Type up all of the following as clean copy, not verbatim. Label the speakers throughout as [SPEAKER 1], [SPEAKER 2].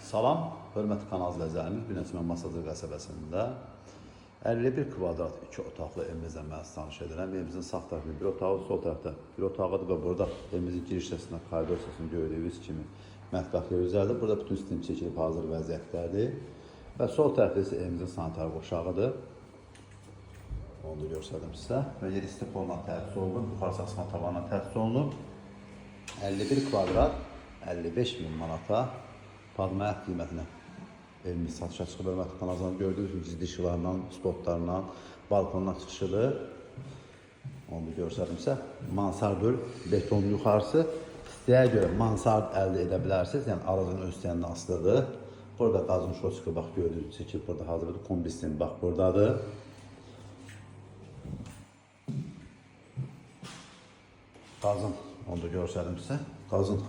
[SPEAKER 1] Salam, hörmətli kanal izləyicilərimiz. Bu gün mən Masazır qəsəbəsində 51 kvadrat 2 otaqlı evimizlə mən sizi tanış edirəm. Evimizin sağ tərəfində bir otağı, sol tərəfdə bir otağıdır və burada evimizin giriş hissəsində, koridor hissəsində gördüyünüz kimi mətbəx yeri düzəldib. Burada bütün sistem çəkilib hazır vəziyyətdədir. Və sol tərəfdə isə evimizin sanitar qovşağıdır. Onu da göstərdim sizə. Və yer isti polla təchiz olunub, yuxarı asma tavanına təchiz olunub. 51 kvadrat 55 min manata Padmayat qiymətinə evimiz satışa çıxıb. Hörmətli kanalımızdan gördüyünüz kimi gizli işıqlarla, spotlarla, balkondan çıxışıdır. Onu da göstərdim sizə. Mansard beton yuxarısı. İstəyə görə mansard əldə edə bilərsiniz. Yəni alıcının öz istəyəndən asılıdır. Burada qazın şoçka bax gördüyünüz çəkib burada hazırdır. Kombi sistemi bax buradadır. Qazın, onu da göstərdim sizə. Qazın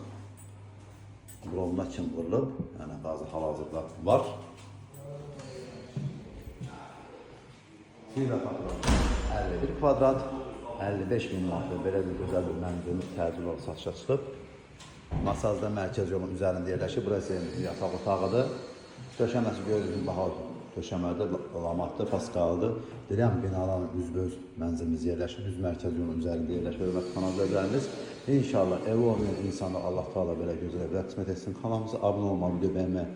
[SPEAKER 1] quruluna kim vurulub? Yəni qazı hal-hazırda var. Bir fatura 51 kvadrat 55 min manatlı belə bir gözəl bir mənzilimiz təcil olaraq satışa çıxıb. Masazda mərkəz yolun üzərində yerləşir. Burası evimizin yataq otağıdır. Döşəməsi gördüyünüz kimi bahalı döşəmədir, lamatdır, paskaldır. Deyirəm binaların üzbəüz mənzilimiz yerləşir. Düz mərkəz yolun üzərində yerləşir. Hörmətli kanal izləyicilərimiz, İnşallah evi olmayan insanlar Allah Teala belə gözəl evlər qismət etsin. Kanalımıza abunə olmağı, video bəyənməyi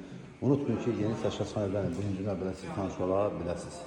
[SPEAKER 1] unutmayın ki, yeni satışa çıxan evlərlə birinci növbədə siz tanış ola biləsiniz.